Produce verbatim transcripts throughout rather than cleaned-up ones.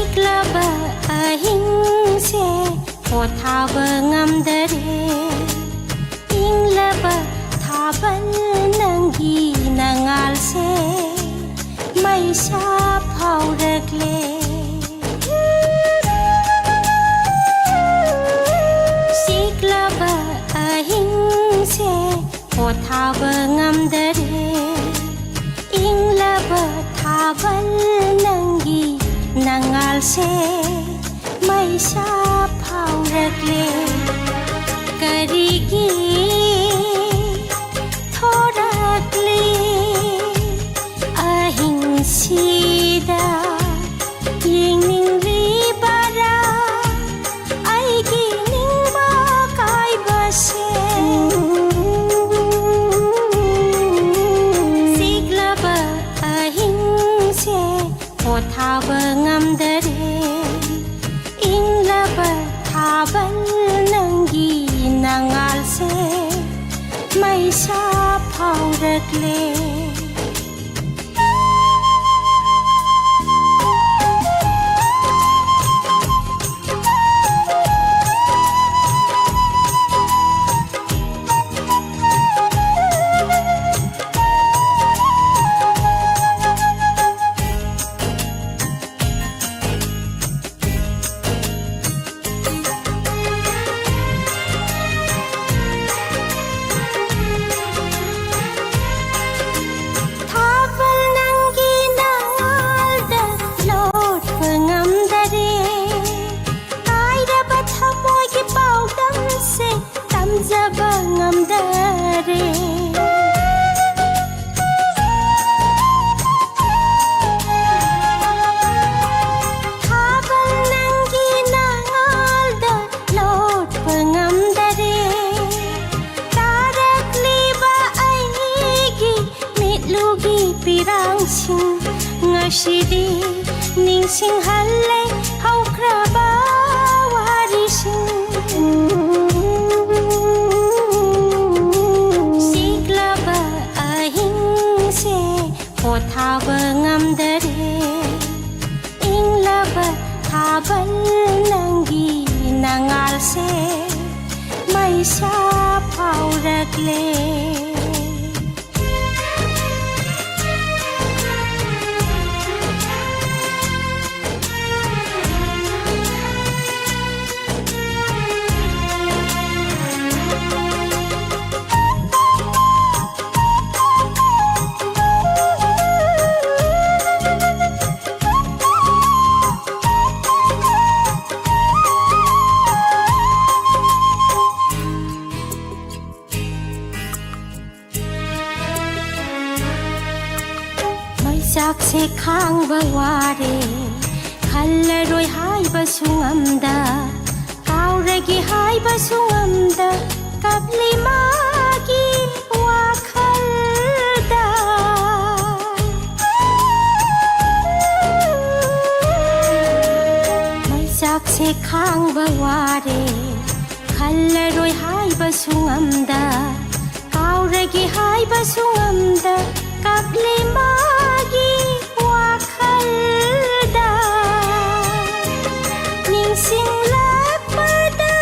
ꯏꯪꯂꯕ ꯑꯍꯤꯡꯁꯦ ꯄꯣꯊꯥꯕ ꯉꯝꯗꯔꯦ꯫ ꯏꯪꯂꯕ ꯊꯥꯕꯜ ꯅꯪꯒꯤ ꯅꯉꯥꯜꯁꯦ ꯃꯩꯁꯥ ꯐꯥꯎꯔꯛꯂꯦ꯫ ꯁꯤꯛꯂꯕ ꯑꯍꯤꯡꯁꯦ ꯄꯣꯊꯥꯕ ꯉꯝꯗꯔꯦ꯫ ꯏꯪꯂꯕ ꯊꯥꯕꯜ ꯅꯪꯒꯤ ꯅꯉꯥꯜꯁꯦ ꯃꯩꯁꯥ ꯐꯥꯎꯔꯛꯂꯦ꯫ ꯀꯔꯤꯒꯤ ꯊꯣꯔꯛꯂꯤ ꯑꯍꯤꯡꯁꯤꯗ? ꯌꯦꯡꯅꯤꯡꯂꯤꯕꯔꯥ ꯑꯩꯒꯤ ꯅꯤꯡꯕ ꯀꯥꯏꯕꯁꯦ? ꯁꯤꯛꯂꯕ ꯑꯍꯤꯡꯁꯦ ꯄꯣꯊꯥꯕ ꯉꯝꯗꯔꯦ꯫ ꯏꯪꯂꯕ ꯊꯥꯕꯜ ꯅꯪꯒꯤ ꯅꯉꯥꯜꯁꯦ ꯃꯩꯁꯥ ꯐꯥꯎꯔꯛꯂꯦ꯫ ꯊꯥꯕꯜ ꯅꯪꯒꯤ ꯅꯉꯥꯜꯗ ꯂꯣꯠꯄ ꯉꯝꯗꯔꯦ꯫ ꯀꯥꯏꯔꯕ ꯊꯃꯣꯏꯒꯤ ꯄꯥꯎꯗꯝꯁꯦ ꯇꯝꯖꯕ ꯉꯝꯗꯔꯦ꯫ ꯊꯥꯕꯜ ꯅꯪꯒꯤ ꯅꯉꯥꯜꯗ ꯂꯣꯠꯄ ꯉꯝꯗꯔꯦ꯫ ꯇꯥꯔꯛꯂꯤꯕ ꯑꯩꯒꯤ ꯃꯤꯠꯂꯨꯒꯤ ꯄꯤꯔꯥꯡꯁꯤꯡ ꯉꯁꯤꯗꯤ ꯅꯤꯡꯁꯤꯡꯍꯜꯂꯦ ꯍꯧꯈ꯭ꯔꯕ ꯋꯥꯔꯤꯁꯤꯡ꯫ ꯁꯤꯛꯂꯕ ꯑꯍꯤꯡꯁꯦ ꯄꯣꯊꯥꯕ ꯉꯝꯗꯔꯦ꯫ ꯏꯪꯂꯕ ꯊꯥꯕꯜ ꯅꯪꯒꯤ ꯅꯉꯥꯜꯁꯦ ꯃꯩꯁꯥ ꯐꯥꯎꯔꯛꯂꯦ꯫ ꯃꯩꯆꯥꯛꯁꯦ ꯈꯥꯡꯕ ꯋꯥꯔꯦ, ꯈꯜꯂꯔꯣꯏ ꯍꯥꯏꯕꯁꯨ ꯉꯝꯗ, ꯀꯥꯎꯔꯒꯦ ꯍꯥꯏꯕꯁꯨ ꯉꯝꯗ, ꯀꯞꯂꯤ ꯃꯥꯒꯤ ꯋꯥꯈꯜꯗ꯫ ꯃꯩꯆꯥꯛꯁꯦ ꯈꯥꯡꯕ ꯋꯥꯔꯦ, ꯈꯜꯂꯔꯣꯏ ꯍꯥꯏꯕꯁꯨ ꯉꯝꯗ, ꯀꯥꯎꯔꯒꯦ ꯍꯥꯏꯕꯁꯨ ꯉꯝꯗ, ꯀꯞꯂꯤ ꯃꯥꯒꯤ ꯋꯥꯈꯜꯗ꯫ ꯅꯤꯡꯁꯤꯡꯂꯛꯄꯗ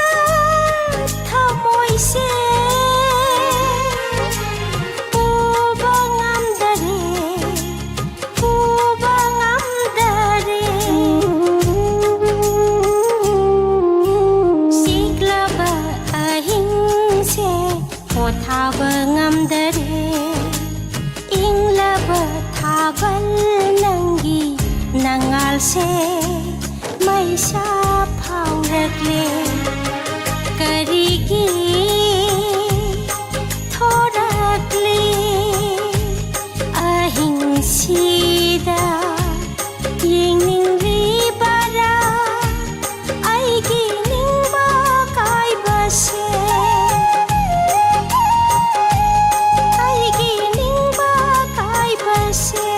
ꯊꯃꯣꯏꯁꯦ ꯄꯨꯕ ꯉꯝꯗꯔꯦ, ꯄꯨꯕ ꯉꯝꯗꯔꯦ꯫ ꯆꯤꯛꯂꯕ ꯑꯍꯤꯡꯁꯦ ꯄꯣꯊꯥꯕ ꯉꯝꯗꯔꯦ꯫ ꯏꯪꯂꯕ ꯊꯥꯕꯜ ꯅꯪꯒꯤ ꯅꯉꯥꯜꯁꯦ ꯃꯩꯁꯥ ꯐꯥꯎꯔꯛꯂꯦ꯫ ꯀꯔꯤꯒꯤ ꯊꯣꯔꯛꯂꯤ ꯑꯍꯤꯡꯁꯤꯗ? ꯌꯦꯡꯅꯤꯡꯂꯤꯕꯔꯥ ꯑꯩꯒꯤ ꯅꯤꯡꯕ ꯀꯥꯏꯕꯁꯦ? ꯑꯩꯒꯤ ꯅꯤꯡꯕ ꯀꯥꯏꯕꯁꯦ꯫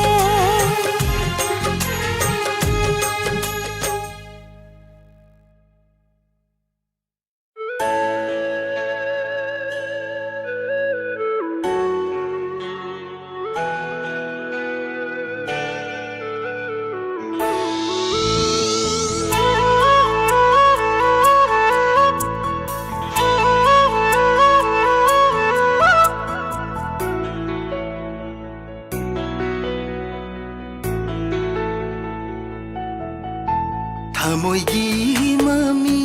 ꯊꯃꯣꯏꯒꯤ ꯃꯃꯤ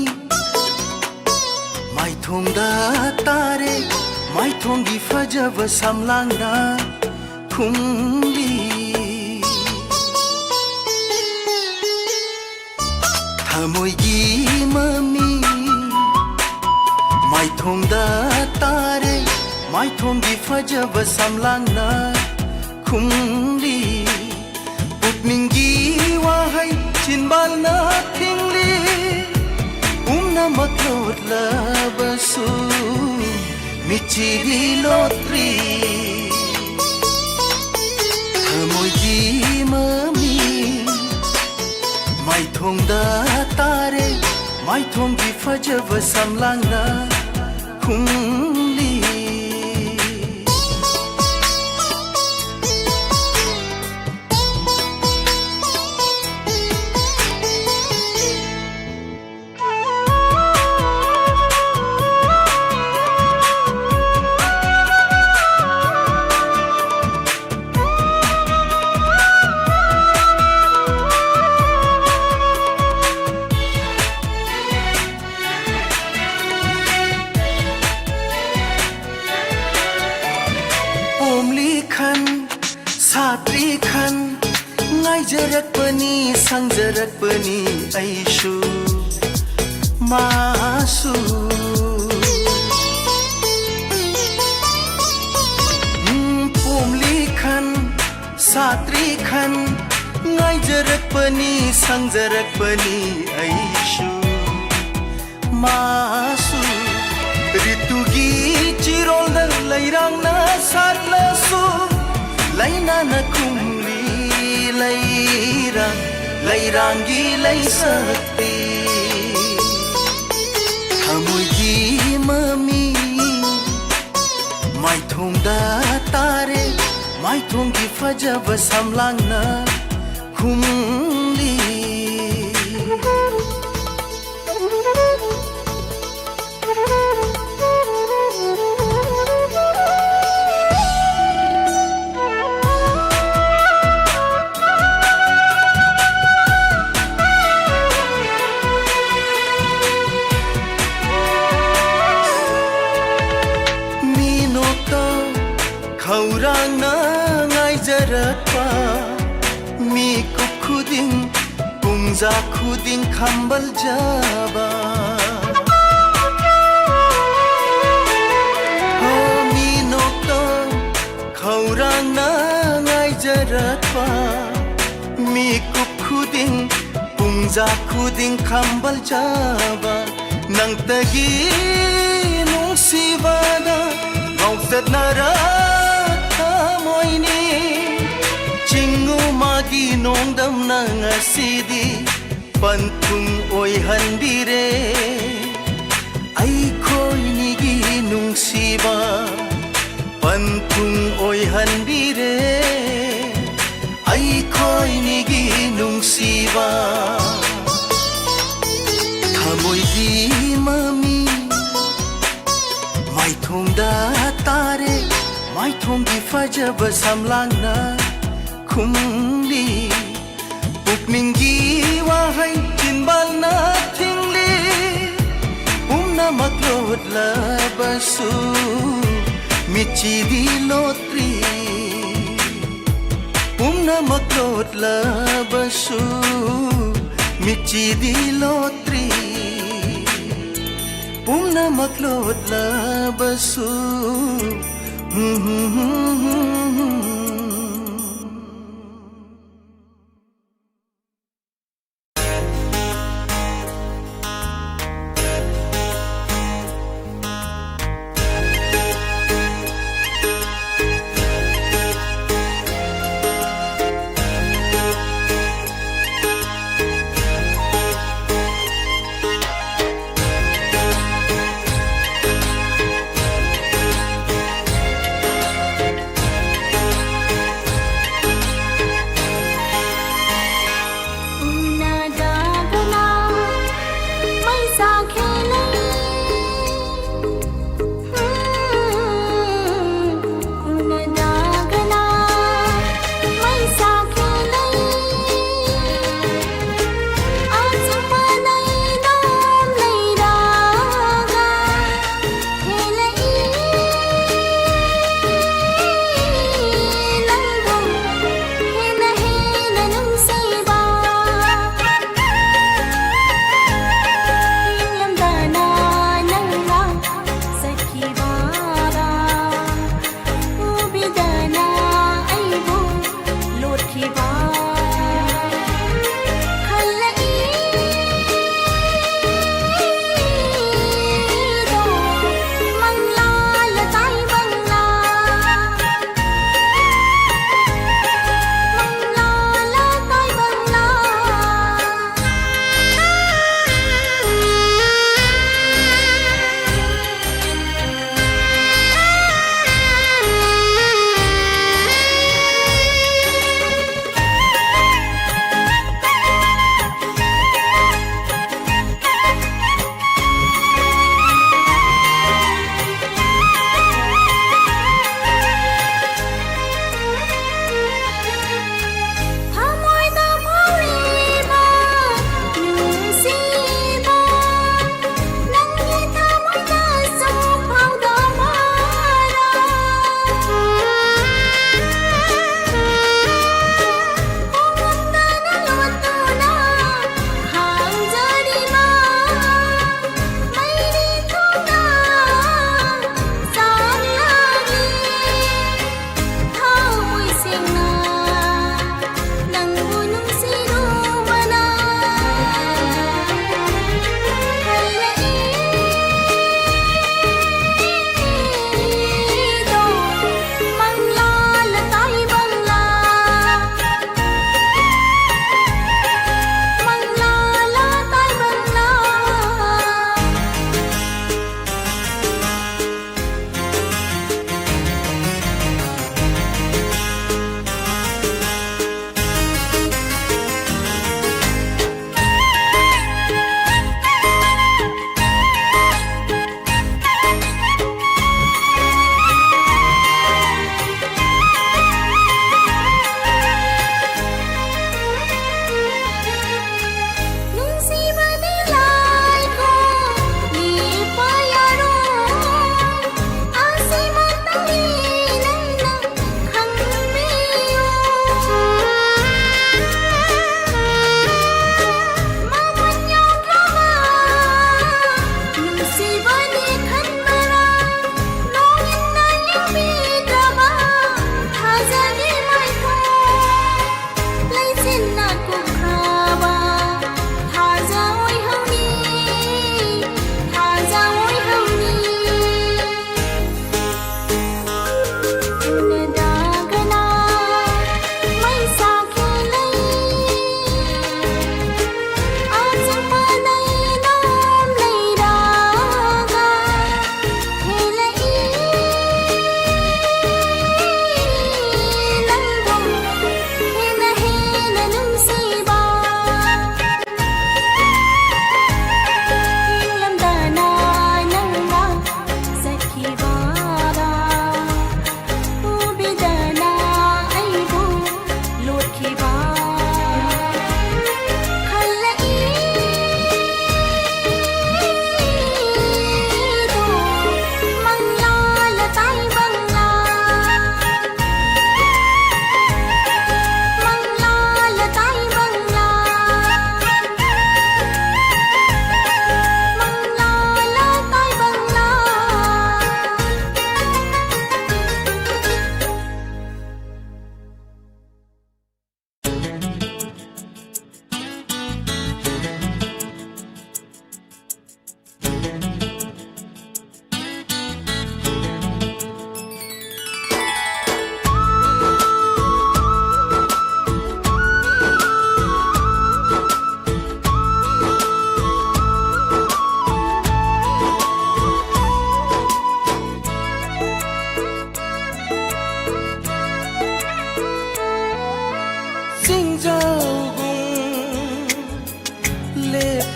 ꯃꯥꯏꯊꯣꯡꯗ ꯇꯥꯔꯦ, ꯃꯥꯏꯊꯣꯡꯒꯤ ꯐꯖꯕ ꯁꯝꯂꯥꯡꯅ ꯈꯨꯝꯂꯤ꯫ ꯊꯃꯣꯏꯒꯤ ꯃꯃꯤ ꯃꯥꯏꯊꯣꯡꯗ ꯇꯥꯔꯦ, ꯃꯥꯏꯊꯣꯡꯒꯤ ꯐꯖꯕ ꯁꯝꯂꯥꯡꯅ ꯈꯨꯝꯂꯤ꯫ ꯄꯨꯛꯅꯤꯡꯒꯤ ꯋꯥꯍꯩ ꯆꯤꯟꯕꯥꯜꯅ ꯊꯤꯡꯂꯤ꯫ ꯄꯨꯝꯅꯃꯛ ꯂꯣꯠꯂꯕꯁꯨ ꯃꯤꯠꯆꯤꯗꯤ ꯂꯣꯠꯇ꯭ꯔꯤ꯫ ꯊꯃꯣꯏꯒꯤ ꯃꯃꯤ ꯃꯥꯏꯊꯣꯡꯗ ꯇꯥꯔꯦ, ꯃꯥꯏꯊꯣꯡꯒꯤ ꯐꯖꯕ ꯁꯝꯂꯥꯡꯅ ꯈꯨꯝꯂꯤ꯫ ꯄꯣꯝꯂꯤ ꯈꯟ, ꯁꯥꯠꯇ꯭ꯔꯤ ꯈꯟ, ꯉꯥꯏꯖꯔꯛꯄꯅꯤ, ꯁꯪꯖꯔꯛꯄꯅꯤ ꯑꯩꯁꯨ ꯃꯥꯁꯨ꯫ ꯎꯝ, ꯄꯣꯝꯂꯤ ꯈꯟ, ꯁꯥꯠꯇ꯭ꯔꯤ ꯈꯟ, ꯉꯥꯏꯖꯔꯛꯄꯅꯤ, ꯁꯪꯖꯔꯛꯄꯅꯤ ꯑꯩꯁꯨ ꯃꯥꯁꯨ꯫ ꯔꯤꯇꯨꯒꯤ ꯆꯤꯔꯣꯜꯗ ꯂꯩꯔꯥꯡꯅ ꯁꯥꯠꯂꯁꯨ, ꯂꯩꯅꯥꯅ ꯈꯨꯝꯂꯤ ꯂꯩꯔꯥꯡ, ꯂꯩꯔꯥꯡꯒꯤ ꯂꯩꯁꯛꯇꯤ꯫ ꯊꯃꯣꯏꯒꯤ ꯃꯃꯤ ꯃꯥꯏꯊꯣꯡꯗ ꯇꯥꯔꯦ, ꯃꯥꯏꯊꯣꯡꯒꯤ ꯐꯖꯕ ꯁꯝꯂꯥꯡꯅ ꯈꯨꯝꯂꯤ꯫ ꯖꯥ ꯈꯨꯗꯤꯡ ꯈꯝꯕꯜꯖꯕ꯫ ꯍꯣ, ꯃꯤ ꯅꯣꯛꯇ ꯈꯧꯔꯥꯡꯅ ꯉꯥꯏꯖꯔꯛꯄ꯫ ꯃꯤꯀꯨꯞ ꯈꯨꯗꯤꯡ, ꯄꯨꯡꯖꯥ ꯈꯨꯗꯤꯡ ꯈꯝꯕꯜꯖꯕ꯫ ꯅꯪꯇꯒꯤ ꯅꯨꯡꯁꯤꯕꯗ ꯉꯥꯎꯆꯠꯅꯔ ꯊꯃꯣꯏꯅꯤ꯫ ꯆꯤꯡꯉꯨ ꯃꯥꯒꯤ ꯅꯣꯡꯗꯝꯅ ꯉꯁꯤꯗꯤ ꯄꯟꯊꯨꯡ ꯑꯣꯏꯍꯟꯕꯤꯔꯦ꯫ ꯑꯩꯈꯣꯏꯅꯤꯒꯤ ꯅꯨꯡꯁꯤꯕ ꯄꯟꯊꯨꯡ ꯑꯣꯏꯍꯟꯕꯤꯔꯦ꯫ ꯑꯩꯈꯣꯏꯅꯤꯒꯤ ꯅꯨꯡꯁꯤꯕ ꯊꯃꯣꯏꯒꯤ ꯃꯃꯤ ꯃꯥꯏꯊꯣꯡꯗ ꯇꯥꯔꯦ꯫ ꯃꯥꯏꯊꯣꯡꯒꯤ ꯐꯖꯕ ꯁꯝꯂꯥꯡꯅ ꯈꯨꯝꯂꯤ꯫ ꯄꯨꯛꯅꯤꯡꯒꯤ ꯋꯥꯍꯩ ꯆꯤꯟꯕꯥꯜꯅ ꯊꯤꯡꯂꯤ꯫ ꯄꯨꯝꯅꯃꯛ ꯂꯣꯠꯂꯕꯁꯨ ꯃꯤꯠꯆꯤꯗꯤ ꯂꯣꯠꯇ꯭ꯔꯤ꯫ ꯄꯨꯝꯅꯃꯛ ꯂꯣꯠꯂꯕꯁꯨ ꯃꯤꯠꯆꯤꯗꯤ ꯂꯣꯠꯇ꯭ꯔꯤ꯫ ꯄꯨꯝꯅꯃꯛ ꯂꯣꯠꯂꯕꯁꯨ꯫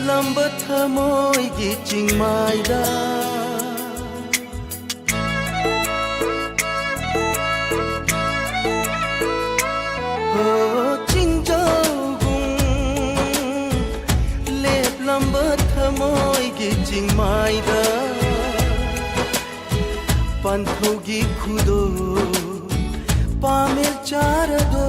ꯂꯝꯕ ꯊꯃꯣꯏꯒꯤ ꯆꯤꯡꯃꯥꯏꯗ꯫ ꯍꯣ, ꯆꯤꯡꯖꯧꯒꯨꯝ ꯂꯦꯞꯂꯝꯕ ꯊꯃꯣꯏꯒꯤ ꯆꯤꯡꯃꯥꯏꯗ꯫ ꯄꯥꯟꯊꯧꯒꯤ ꯈꯨꯗꯣ ꯄꯥꯃꯦꯜ ꯆꯥꯔꯗꯣ,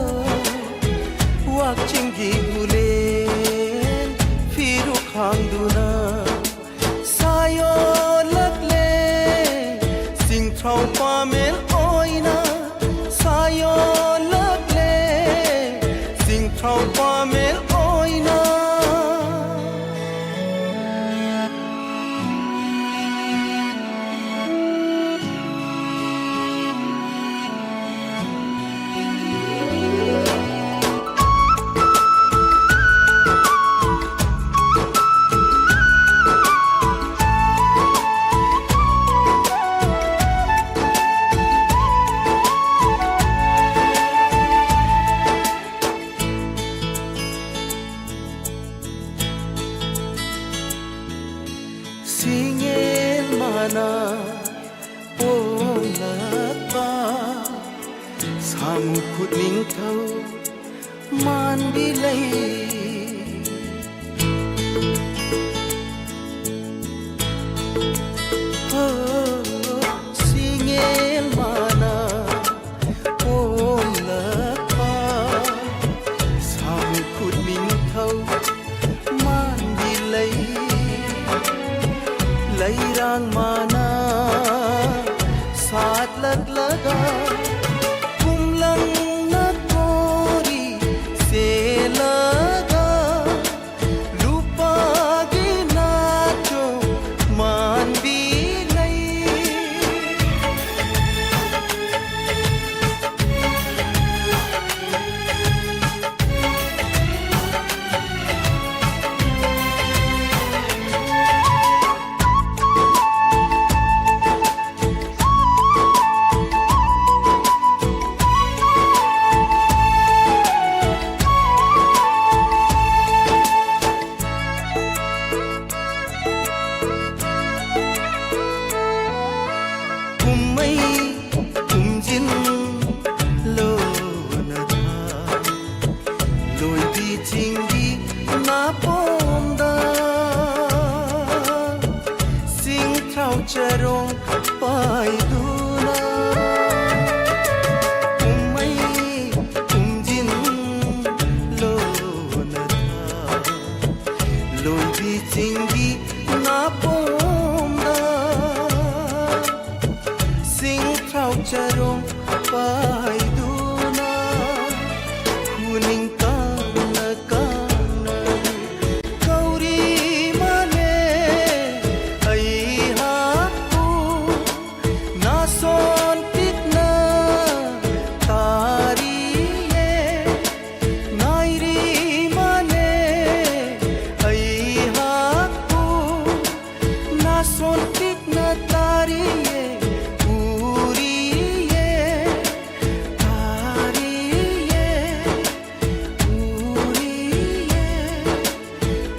ꯋꯥꯛꯆꯤꯡꯒꯤ ꯎꯂꯦꯟ ꯐꯤꯔꯨꯛ ꯍꯥꯡꯗꯨꯅ ꯁꯥꯌꯣꯜꯂꯛꯂꯦ꯫ ꯁꯤꯡꯊ꯭ꯔꯥꯎ ꯄꯥꯃꯦꯜ ꯑꯣꯏꯅ ꯁꯥꯌꯣꯜꯂꯛꯂꯦ꯫ ꯁꯤꯡꯊ꯭ꯔꯥꯎ ꯄꯥꯃꯦꯜ ꯑꯣꯏꯅ꯫ ꯁꯤꯡꯉꯦꯜ ꯃꯥꯅ ꯄꯣꯝꯂꯛꯄ ꯁꯥꯃꯨ ꯈꯨꯠ ꯅꯤꯡꯊꯧ ꯃꯥꯟꯕꯤ ꯂꯩ꯫ ꯍꯣ, ꯁꯤꯡꯉꯦꯜ ꯃꯥꯅ ꯄꯣꯝꯂꯛꯄ ꯁꯥꯃꯨ ꯈꯨꯠ ꯅꯤꯡꯊꯧ ꯃꯥꯟꯕꯤ ꯂꯩ꯫ ꯂꯩꯔꯥꯡ ꯃꯥꯅ ꯁꯥꯠꯂꯛꯂꯒ ꯀꯨꯝꯂꯪꯅ ꯀꯣꯔꯤ ꯆꯦꯜꯂꯒ ꯂꯨꯄꯥꯒꯤ ꯅꯥꯆꯣ ꯃꯥꯟꯕꯤ ꯂꯩ꯫ ꯂꯣꯏꯕꯤ ꯆꯤꯡꯒꯤ ꯅꯥꯄꯣꯝꯗ ꯁꯤꯡꯊ꯭ꯔꯥꯎ ꯆꯔꯣꯡ ꯄꯥꯏꯗꯨꯅ ꯈꯨꯅꯤꯡ ꯇꯥꯅ ꯀꯥꯡꯅ ꯀꯧꯔꯤ ꯃꯥꯂꯦ ꯑꯩꯍꯥꯛꯄꯨ꯫ ꯅꯥꯁꯣꯟ ꯄꯤꯛꯅ ꯇꯥꯔꯤꯌꯦ, ꯉꯥꯏꯔꯤ ꯃꯥꯂꯦ ꯑꯩꯍꯥꯛꯄꯨ꯫ ꯅꯥꯁꯣꯟ ꯄꯤꯛꯅ ꯇꯥꯔꯤꯌꯦ, ꯎꯔꯤꯌꯦ, ꯇꯥꯔꯤꯌꯦ, ꯎꯔꯤꯌꯦ,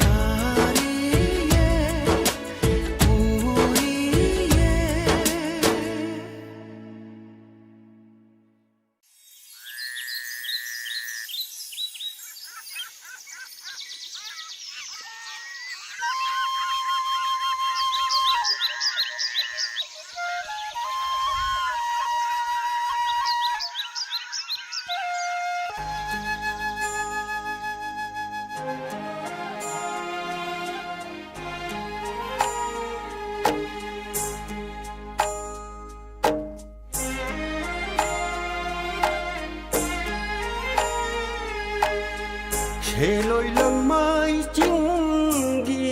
ꯇꯥꯔꯤꯌꯦ꯫ ꯎꯔꯤꯌꯦ꯫ ꯁꯦꯂꯣꯏ ꯂꯪꯃꯥꯏ ꯆꯤꯡꯒꯤ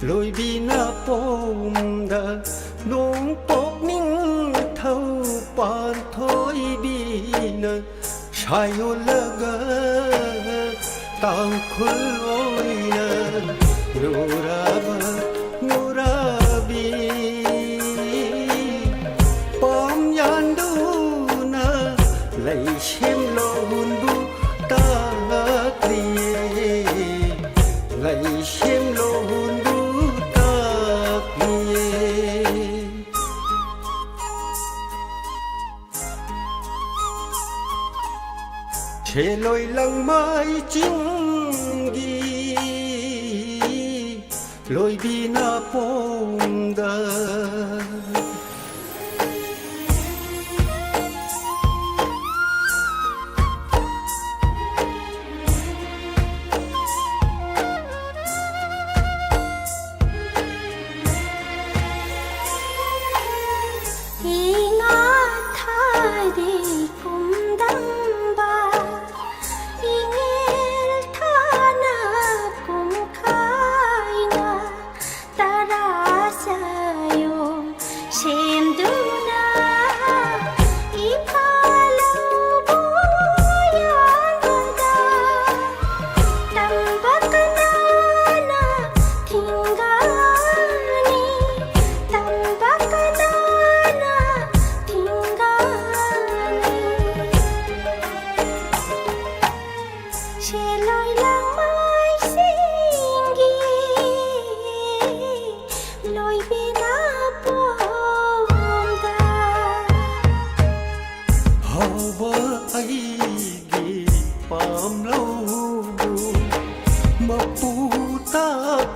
ꯂꯣꯏꯕꯤ ꯅꯥꯄꯣꯝꯗ ꯅꯣꯡꯄꯣꯛ ꯅꯤꯡꯊꯧ ꯄꯥꯟꯊꯣꯏꯕꯤꯅ ꯁꯥꯏꯌꯣꯜꯂꯒ ꯇꯥꯡꯈꯨꯜ ꯑꯣꯏꯅ ꯅꯨꯔꯥꯕ ꯅꯨꯔꯥꯕꯤ ꯄꯥꯝ ꯌꯥꯟꯗꯨꯅ ꯂꯩꯁꯦꯝꯂꯣꯟꯕꯨ ꯇꯥꯛꯂꯤꯌꯦ, ꯂꯩꯁꯦꯝꯂꯣꯟꯕꯨ ꯇꯥꯛꯂꯤꯌꯦ꯫ ꯁꯦꯂꯣꯏ ꯂꯪꯃꯥꯏ ꯆꯤꯡꯒꯤ ꯂꯣꯏꯕꯤ ꯅꯥꯄꯣꯝꯗ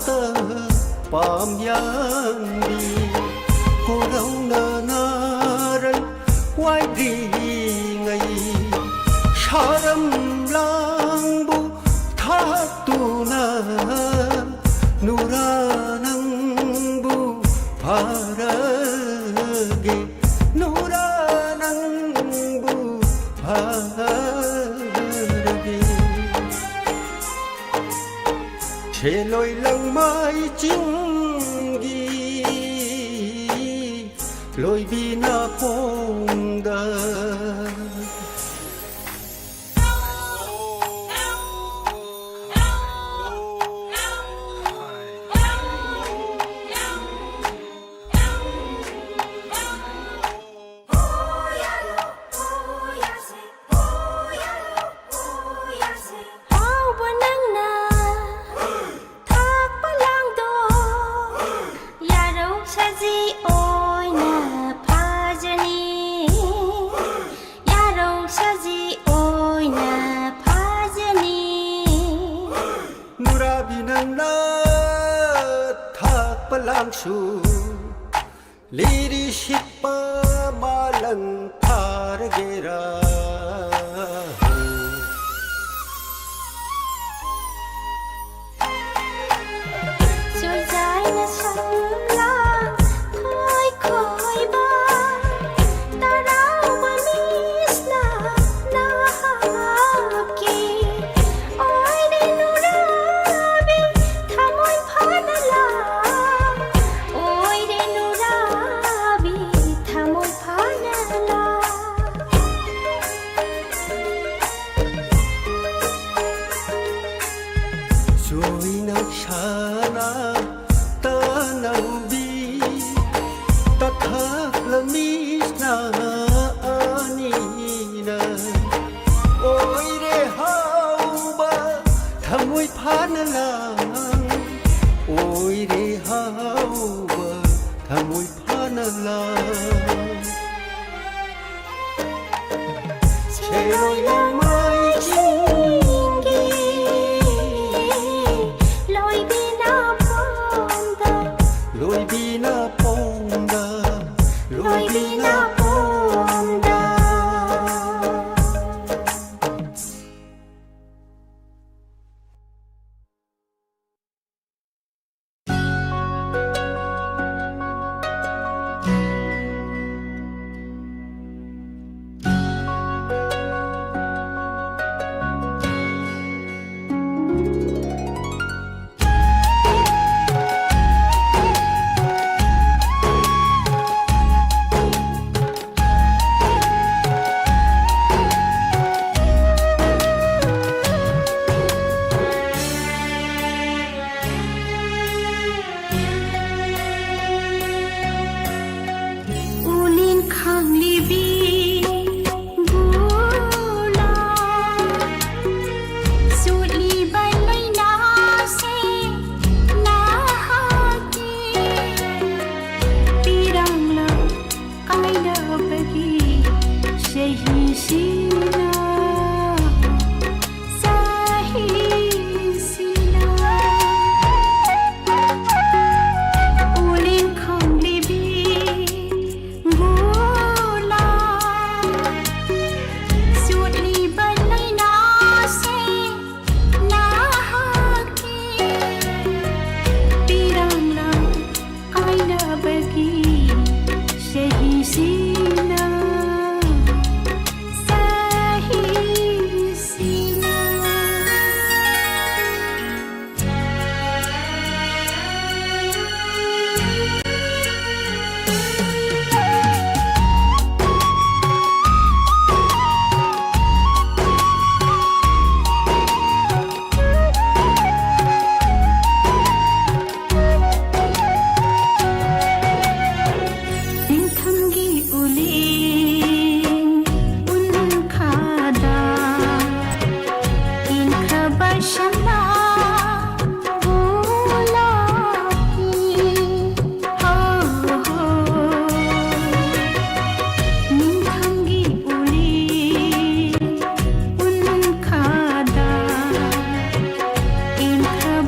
ꯄꯥꯝ ꯌꯥꯟꯕꯤ ꯀꯣꯔꯧꯅ ꯅꯥꯔꯜ ꯋꯥꯏꯗ꯭ꯔꯤꯉꯩ ꯁꯥꯔꯝ ꯂꯥꯡꯕꯨ ꯊꯥꯛꯇꯨꯅ ꯅꯨꯔꯥ ꯅꯪꯕꯨ ꯐꯥꯔꯒꯦ ꯅꯨꯔꯥ ꯅꯪꯕꯨ ꯐꯥꯔꯒꯦ ꯁꯦꯂꯣꯏ ꯂꯪꯃꯥꯏ ꯆꯤꯡꯒꯤ ꯂꯣꯏꯕꯤ ꯅꯥꯄꯣꯡꯗ ꯍꯥꯎꯕ ꯅꯪꯅ ꯊꯥꯛꯄ ꯂꯥꯡꯗꯣ ꯌꯥꯔꯧ ꯁꯖꯤ ꯑꯣꯏꯅ ꯐꯥꯖꯅꯤ ꯌꯥꯔꯧ ꯁꯖꯤ ꯑꯣꯏꯅ ꯐꯥꯖꯅꯤ ꯅꯨꯔꯥꯕꯤ ꯅꯪꯅ ꯊꯥꯛꯄ ꯂꯥꯡꯁꯨ ꯂꯤꯔꯤ ꯁꯤꯠꯄ ꯃꯥꯂꯪ ꯐꯥꯔꯒꯦꯔꯥ ꯆꯨꯖꯥꯏꯅ ꯁꯝꯂꯥꯡ ꯈꯣꯏ ꯈꯣꯏꯕ ꯇꯔꯥꯎꯕ ꯃꯤꯁꯅ ꯅꯍꯥꯛꯀꯤ ꯑꯣꯏꯔꯦ ꯅꯨꯔꯥꯕꯤ ꯊꯃꯣꯏ ꯐꯥꯅ ꯂꯥꯛ ꯑꯣꯏꯔꯦ ꯅꯨꯔꯥꯕꯤ ꯊꯃꯣꯏ ꯐꯥꯅ ꯂꯥꯛ ꯆꯣꯏꯅ ꯁꯥꯅ ꯇꯥꯅꯧꯕꯤ ꯇꯊꯥꯛꯂꯃꯤꯁꯅ ꯑꯅꯤꯅ ꯑꯣꯏꯔꯦ ꯍꯥꯎꯕ ꯊꯃꯣꯏ ꯐꯥꯅ ꯂꯥꯡ ꯑꯣꯏꯔꯦ ꯍꯥꯎꯕ ꯊꯃꯣꯏ ꯐꯥꯅ ꯂꯥꯡ ꯁꯦꯔꯣꯏ ꯂꯩꯃꯥꯏꯁꯤꯡꯒꯤ ꯂꯣꯏꯕꯤꯅ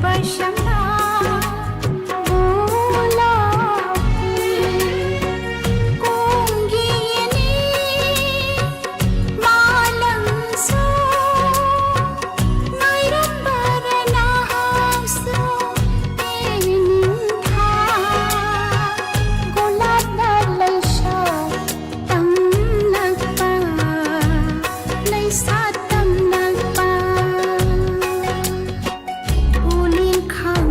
Baishamna bula konggi ni malang su ngairam barana hausu ening tha golap dalai sha tamlakpa, leisa tamlakpa. Uling khau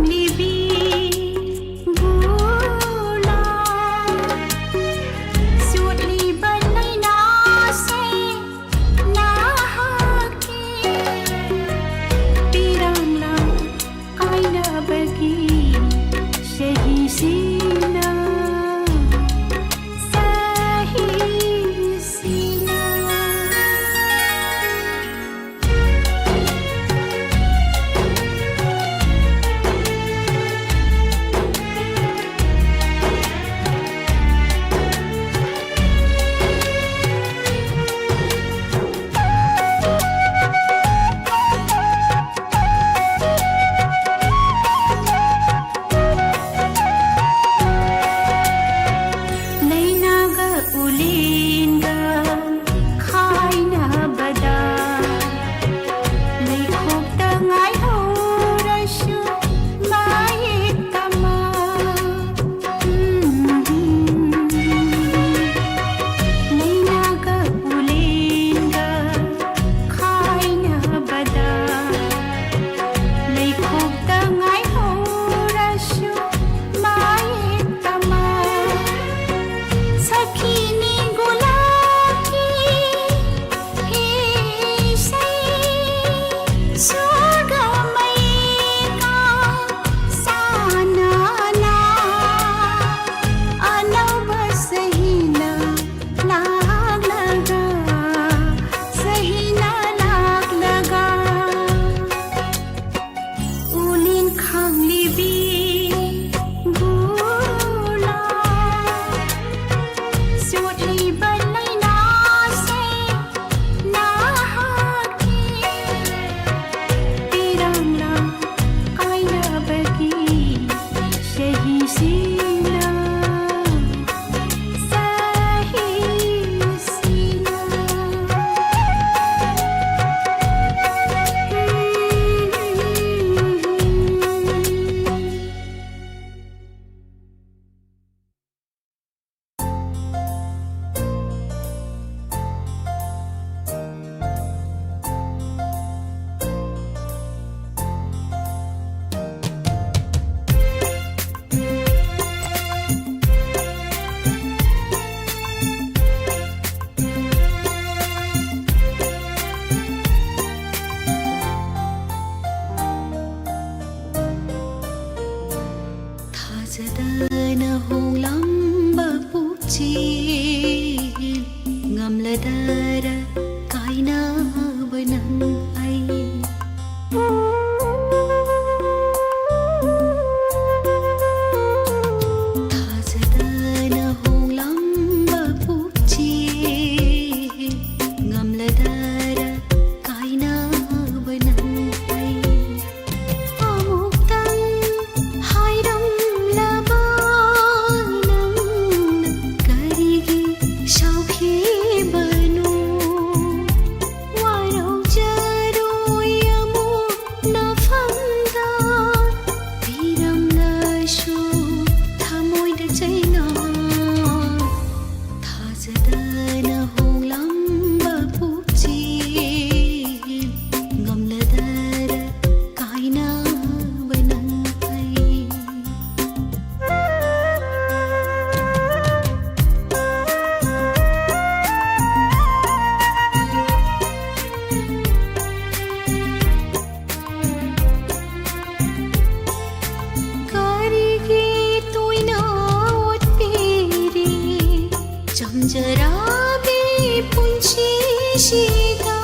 ꯁꯤꯗ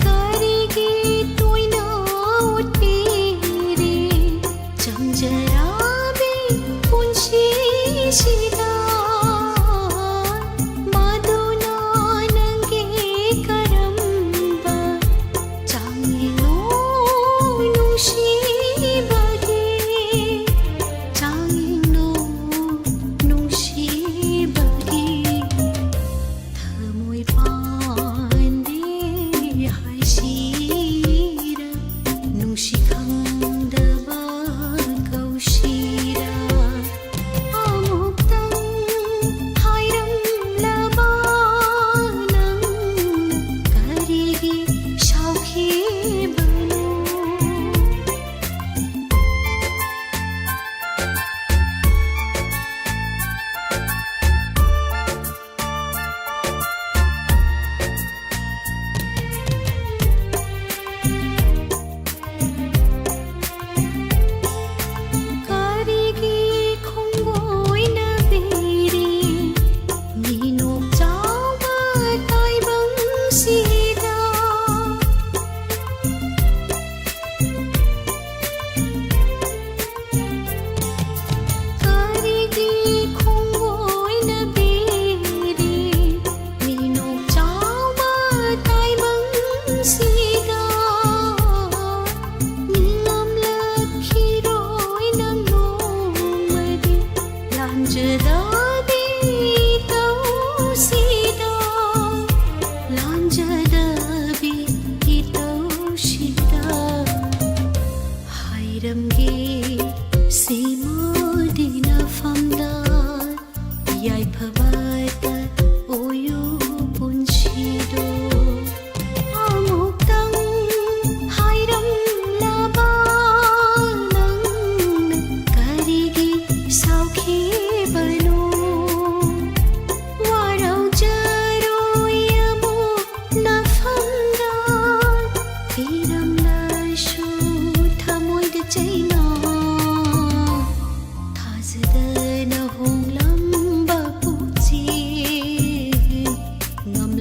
ꯀꯔꯤꯒꯤ ꯇꯣꯏꯅ ꯎꯠꯄꯤꯔꯤ ꯆꯝꯖꯔꯕꯤ ꯄꯨꯟꯁꯤꯁꯤꯗ? ꯃꯗꯨꯅ ꯅꯪꯒꯤ ꯀꯔꯝꯕ ꯆꯥꯡꯌꯦꯡꯅꯣ ꯅꯨꯡꯁꯤꯕꯒꯤ ꯆꯥꯡꯌꯦꯡꯅꯣ?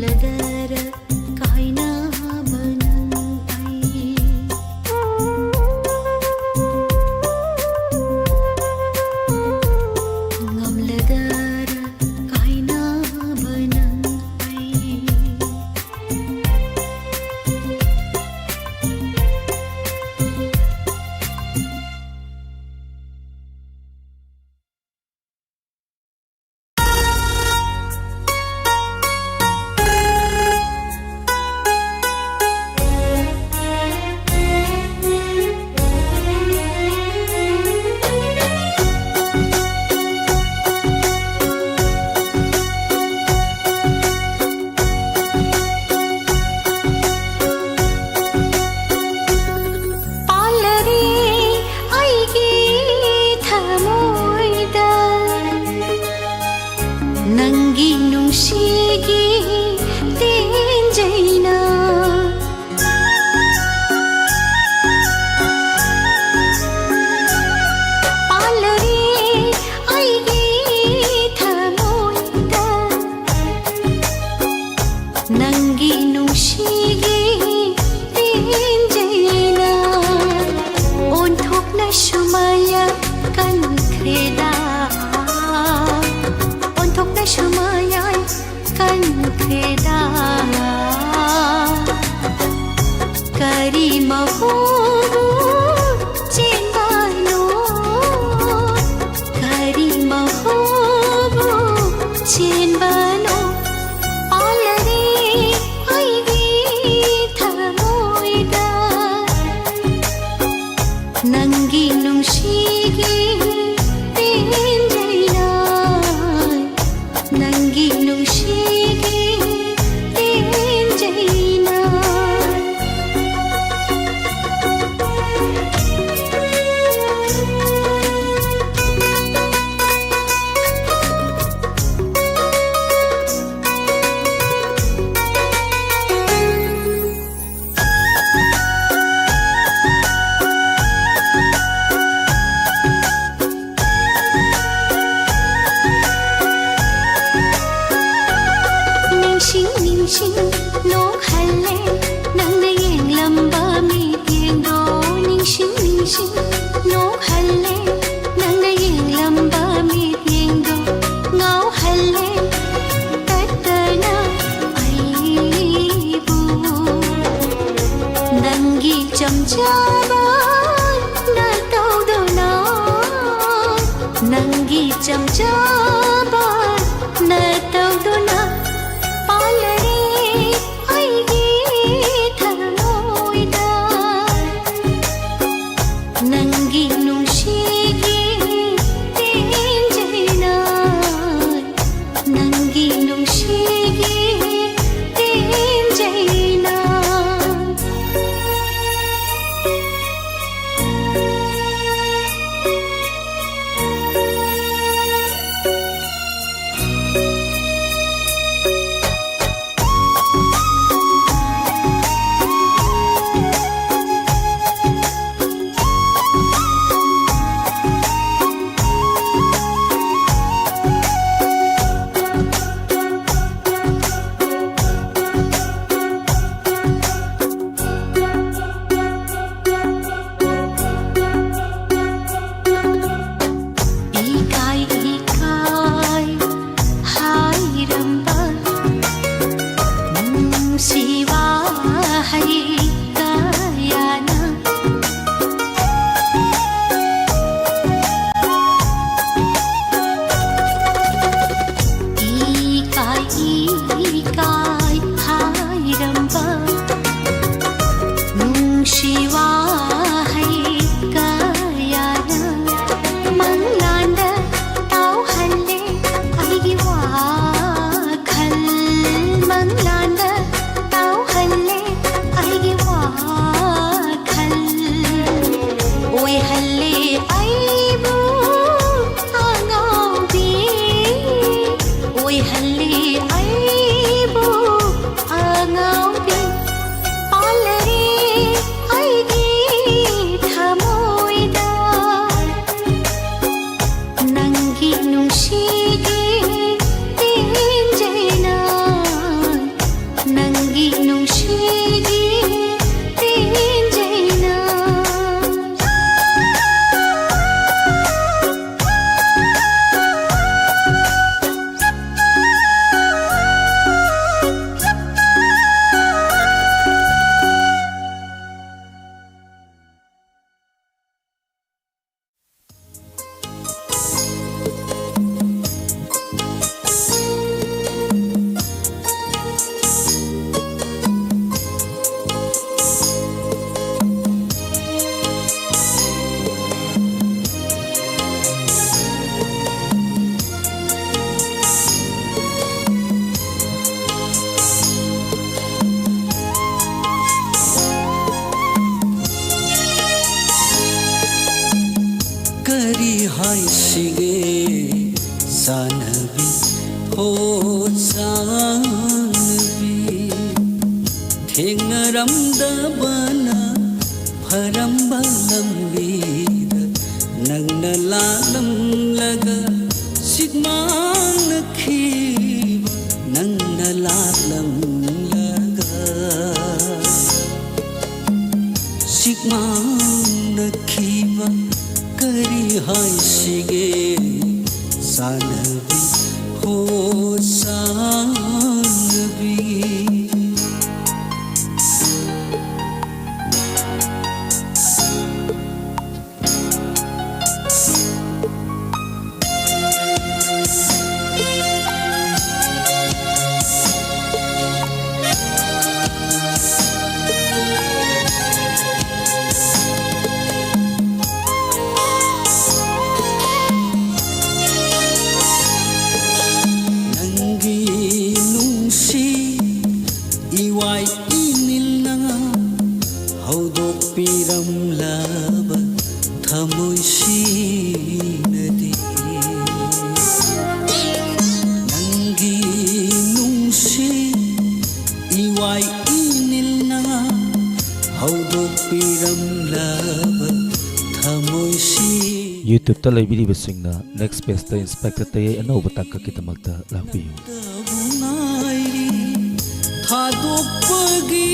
ꯂꯗꯔ ꯀꯥꯏꯅꯕ ꯅꯪ ꯑꯩ꯫ ꯉꯝꯂꯗꯔ ꯀꯥꯏꯅꯕ ꯅꯪ ꯑꯩ꯫ ꯄꯥꯜꯂꯔꯦ ꯑꯩꯒꯤ ꯊꯃꯣꯏꯗ ꯅꯪꯒꯤ ꯅꯨꯡꯁꯤꯒꯤ ꯇꯦꯟꯖꯩꯅ꯫ ꯄꯥꯜꯂꯔꯦ ꯑꯩꯒꯤ ꯊꯃꯣꯏꯗ ꯅꯪꯒꯤ ꯅꯨꯡꯁꯤꯒꯤ ꯇꯦꯟꯖꯩꯅ꯫ ꯑꯣꯟꯊꯣꯛꯅꯁꯨ ꯃꯌꯥꯏ ꯀꯟꯈ꯭ꯔꯦꯗ, ꯑꯣꯟꯊꯣꯛꯅꯁꯨ ꯃꯌꯥꯏ ꯀꯟꯈ꯭ꯔꯦꯗ꯫ ꯀꯔꯤ ꯃꯍꯣꯕꯨ ꯆꯦꯟꯕꯅꯣ, ꯀꯔꯤ ꯃꯍꯣꯕꯨ ꯆꯦꯟꯕꯅꯣ? ꯄꯥꯜꯂꯔꯦ ꯑꯩꯒꯤ ꯊꯃꯣꯏꯗ ꯅꯪꯒꯤ ꯅꯨꯡꯁꯤꯒꯤ ꯄꯦꯟꯖꯩꯅ, ꯅꯪꯒꯤ ꯅꯨꯡꯁꯤꯒꯤ ꯄꯦꯟꯖꯩꯅ꯫ ꯅꯣꯛꯍꯜꯂꯦ ꯅꯪꯅ ꯌꯦꯡꯂꯝꯕ ꯃꯤꯠꯌꯦꯡꯗꯣ꯫ ꯅꯤꯡꯁꯤꯡ ꯅꯤꯡꯁꯤꯡ ꯅꯣꯛꯍꯜꯂꯦ ꯅꯪꯅ ꯌꯦꯡꯂꯝꯕ ꯃꯤꯠꯌꯦꯡꯗꯣ꯫ ꯉꯥꯎꯍꯜꯂꯦ ꯇꯠꯇꯅ ꯑꯩꯕꯨ꯫ ꯅꯪꯒꯤ ꯆꯝꯖꯕ ꯅꯇꯧꯗꯨꯅ, ꯅꯪꯒꯤ ꯆꯝꯖꯕ ꯅꯇꯧꯗꯨꯅ ꯄꯥꯜꯂꯔꯦ꯫ ꯍꯥꯏꯁꯤꯒꯦ ꯆꯥꯟꯅꯕꯤ, ꯍꯣ ꯆꯥꯟꯅꯕꯤ, ꯊꯦꯡꯅꯔꯝꯗꯕꯅ ꯐꯔꯝꯕ ꯂꯝꯕꯤꯗ ꯅꯪꯅ ꯂꯥꯛꯂꯝꯂꯒ, ꯁꯤꯛꯃꯥꯡꯅꯈꯤꯕ ꯅꯪꯅ ꯂꯥꯛꯂꯝꯂꯒ, ꯁꯤꯛꯃꯥꯡꯅꯈꯤꯕ ꯀꯔꯤ ꯍꯥꯏꯁꯤꯒꯦ? ꯆꯥꯟꯅꯕꯤ, ꯍꯣ ꯆꯥꯟꯅꯕꯤ꯫ ꯅꯪꯒꯤ ꯅꯨꯡꯁꯤ ꯏꯋꯥꯏ ꯏꯅꯤꯜꯅ ꯍꯧꯗꯣꯛꯄꯤꯔꯝꯂꯕ ꯊꯃꯣꯏꯁꯤꯅꯗꯤ, ꯅꯪꯒꯤ ꯅꯨꯡꯁꯤ ꯏꯋꯥꯏ ꯏꯅꯤꯜꯅ ꯍꯧꯗꯣꯛꯄꯤꯔꯝꯂꯕ ꯊꯃꯣꯏꯁꯤ꯫ YouTube-ꯇ ꯂꯩꯕꯤꯔꯤꯕꯁꯤꯡꯅ next page-ꯇ Inspector ꯇꯌꯩ ꯑꯅꯧꯕ ꯇꯥꯡꯀꯛꯀꯤꯗꯃꯛꯇ ꯂꯥꯛꯄꯤꯌꯨ꯫ ꯊꯥꯗꯣꯛꯄꯒꯤ